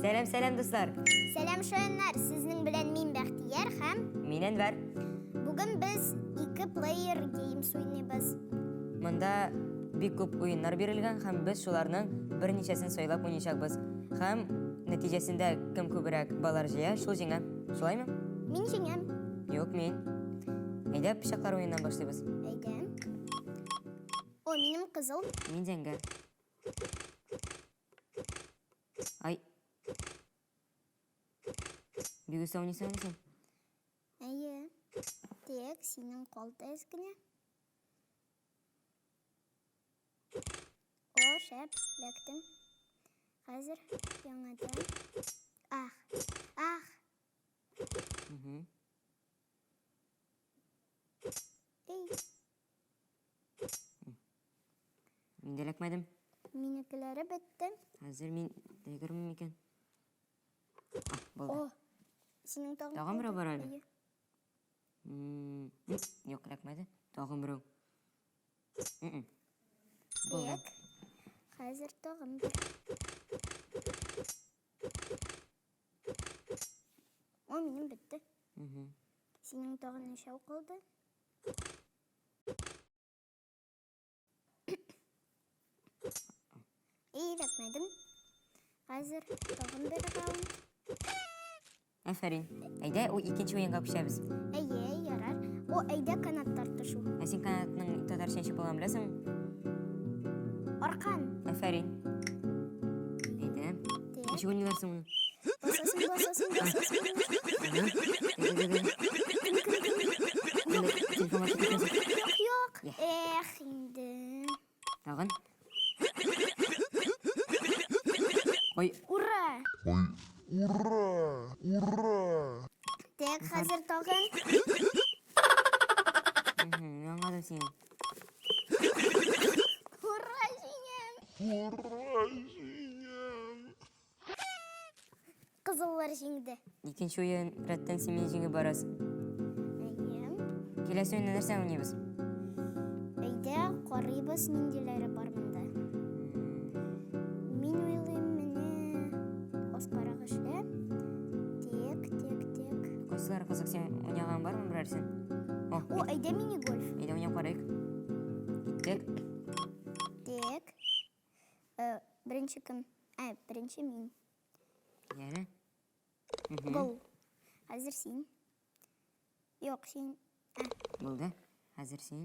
Сәлам, сәлам, дуслар! Сәлам, шаяннар! Сезнең белән мин Бәхтияр һәм мин Әнвәр. Бүген без ике плеер геймс уйныйбыз. Монда бик күп уеннар бирелгән һәм без шуларның берничәсен сайлап уйныйчакбыз. Һәм нәтиҗәсендә кем күбрәк баллар җыя, шул җиңә. Шулаймы? Мин җиңәм. Юк, мин. Әйдә, пычаклар уеннан башлыйбыз. Әйдә. О, минем кызыл. Мин зәңгәр. Ай. Бик оста уйныйсың әле син. Әйе. Тек, синең калды әз генә. О, шәп, эләктем. Хәзер яңадан. Ах, ах. Угу. Эй. Мин дә эләкмәдем. Минекеләре бетте. Хәзер мин эләгермен микән? А, булды. О, синең тагын Тагын берәү бар әле. Әйе. Юк, эләкмәде. Тагын берәү. Булды. Так. Хәзер тагын бер. О, минем бетте. Синең тагын ничәү калды? Өйрәтмәдем. Хәзер тагын бер раунд. Афәрин. Әйдә, ул икенче уенга күчәбез. Әйе, ярар. О, әйдә канат тартышу. Ә син канатның татарча ничек булганын беләсеңме? Аркан. Афәрин. Әйдә. Ничек уйныйлар соң моны? Басасың, басасың, басасың. Юк, юк. Эх, инде. Тагын. Ой. Ура! Ой, ура! Ура! Так, хәзер тагын. Яңадым син. Ура, җиңәм! Ура, җиңәм! Кызыллар җиңде. Икенче уен рәттән син мине җиңеп барасың. Әйе. Киләсе уенда нәрсә уйныйбыз? Әйдә, карыйбыз, ниндиләре бар монда. Мин уйлыйм, менә аскарак эшлә. Тек, тек, тек. Кайсылары кызык, син уйнаган бармы берәрсен? О, О, әйдә мини-гольф. Әйдә уйнап карыйк. Киттек. Тек. Беренче кем? Ә, беренче мин. Яре. Гол. Хәзер син. Юк, син. Ә. Булды. Хәзер син.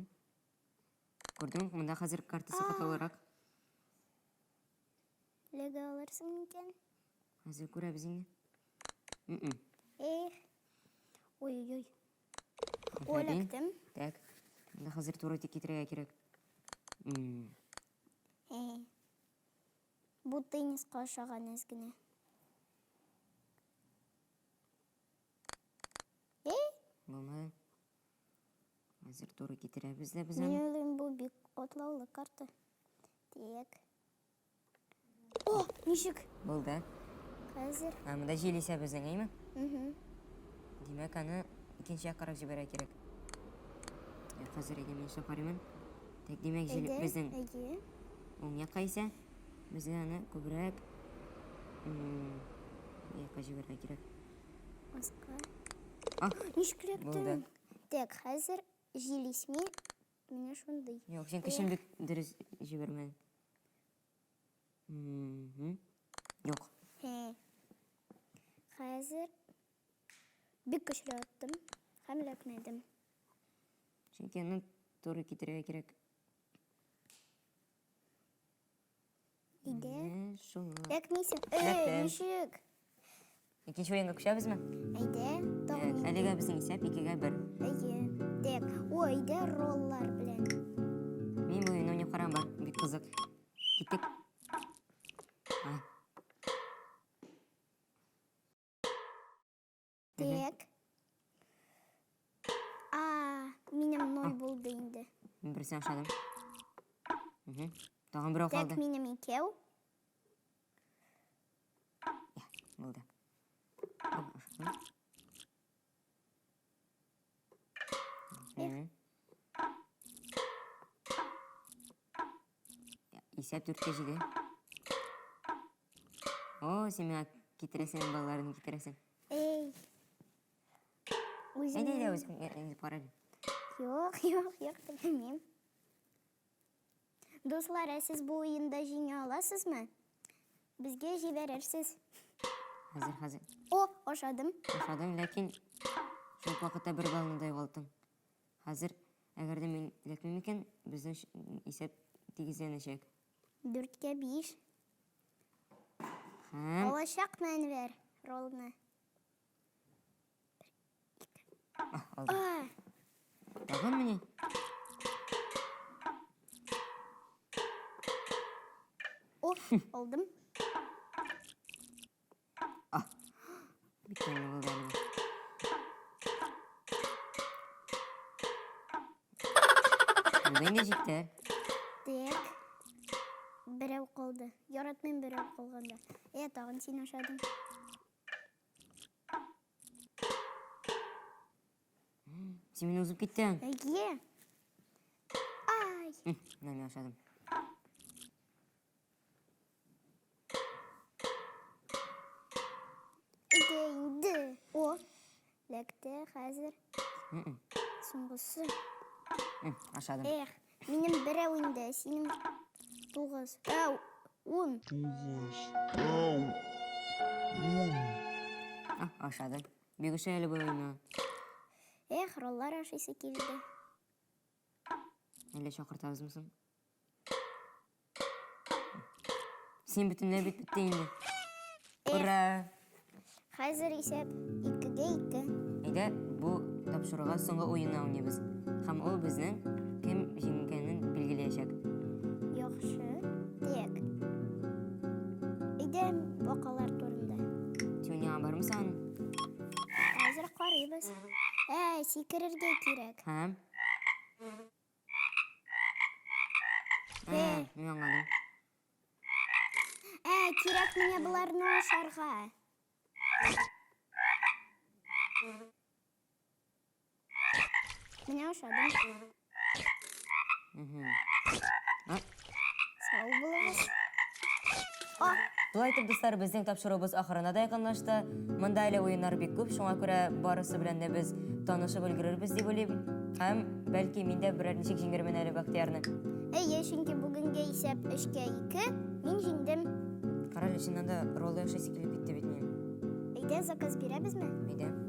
Күрдең, монда хәзер картасы катлаулырак. Лего алырсың микән? Хәзер күрәбез инде. Эх. Ой-ой-ой. Эләктем. Так. Монда хәзер туры китерергә кирәк. Бу тенниска ошаган әз генә. Эй! Булмады. Хәзер туры китерәбез дә без Мин аны. уйлыйм, бу бик катлаулы карта. Так. О, ничек? Булды. Хәзер. Ә монда җил исә безнең, әйме? Угу. Димәк, аны икенче якка карап җибәрә кирәк. Ә, хәзер әйдә мин эшләп карыймын. Так, димәк, җил безнең әйе. Уң якка исә, безгә аны күбрәк бу якка җибәрергә кирәк. Аска. А, Ничек эләктең? Булды. Так, хәзер җил исми менә шундый. Юк, син көчен бик дөрес җибәрмәдең. Юк. Хәзер бик көчле аттым һәм эләкмәдем. Чөнки аны туры китерергә кирәк. Иде. Шулай. Эләкмисең. Эй, ничек? Икенче уенга күчәбезме? Әйдә, тагын. Әлегә безнең исәп 2-гә 1. Әйе. Так, о, әйдә роллар белән. Мин бу уенны уйнап караган бар, бик кызык. Киттек. А. Так. А, минем 0 булды инде. Мин берсен ашадым. Тагын берәү калды. Так, минем икәү. Булды. Исәп 4-кә 7. О, син миңа Китерәсең балаларны, китерәсең. Эй. Үзем. Әйдә, әйдә, үзең инде кара әле. Юк, юк, юк, теләмим. Дуслар, ә сез бу уенда җиңә аласызмы? Безгә җибәрерсез. Хәзер, хәзер. О, ашадым. Ашадың, ләкин шул ук вакытта бер баллны да югалттың. Хәзер, әгәр дә мин эләкмим икән, безнең исәп тигезләнәчәк. Дүрткә биш. Һәм Алачакмы Әнвәр ролны? Алдым. А, Тагын мени? О, алдым. А. Бик тәмле булды әле бу. Булды инде җитте. Так. Берәү калды. Яратмыйм берәү калганда. Э, тагын син ашадың. Син мине узып киттең. Әйе. Ай. Менә мин ашадым. Инде, инде. О, ләкте хәзер. Соңгысы. Ашадым. Эх, минем берәү инде, синең тугыз. Әу, ун. Тугыз. Әу. Ун. А, ашадым. Бик ошый әле бу уен. Эх, роллар ашыйсы килде. Әллә чакыртабызмы соң? Син бөтенләй бит бетте инде. Ура! Хәзер исәп икегә ике. Әйдә, бу тапшыруга соңгы уенны уйныйбыз. Һәм ул безнең кем җиңгәнен билгеләячәк. Яхшы. Так. Әйдә, бакалар турында. Син уйнаган бармы соң? Хәзер карыйбыз. Ә, сикерергә кирәк. Һәм? Ә, мин аңладым. Ә, кирәк миңа боларны ашарга. Менә ашадым. Сау булыгыз. О, Шулай итеп, дуслар, безнең тапшыруыбыз ахырына да якынлашты. Монда әле уеннар бик күп, шуңа күрә барысы белән дә без танышып өлгерербез дип уйлыйм. Һәм бәлки мин дә берәр ничек җиңермен әле Бәхтиярны. Әйе, чөнки бүгенге исәп өчкә ике, мин җиңдем. Карале, чыннан да роллы яшисе килеп китте бит минем. Әйдә, заказ бирәбезме? Әйдә.